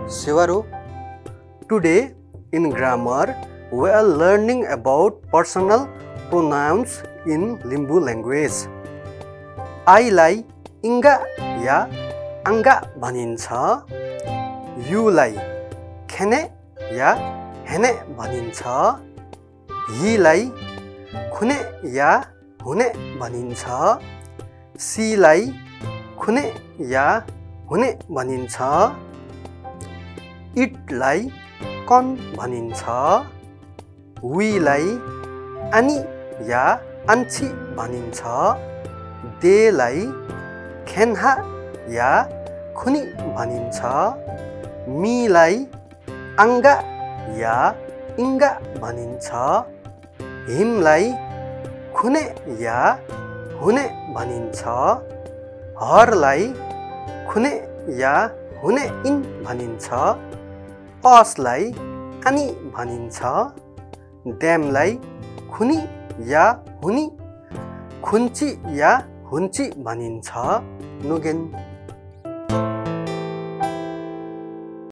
Sewaru. Today in grammar we are learning about personal pronouns in Limbu language. I लाई इंगा या अंगा भनिन्छ. You लाई खेने या हेने भनिन्छ. He लाई खुने या हुने भनिन्छ. She लाई खुने या हुने भनिन्छ. It लाई कन भनिन्छ. We लाई अनि या अन्ची भनिन्छ. They लाई खेन्हा या खुनी भनिन्छ. Me लाई अंगा या इंगा भनिन्छ. Him लाई खुने या हुने भनिन्छ. Her लाई खुने या हुने इन भनिन्छ. Us लाई अनि भनिन्छ. Them लाई खुनी या हुनी खुन्ची या हुन्ची भनिन्छ. Nugen.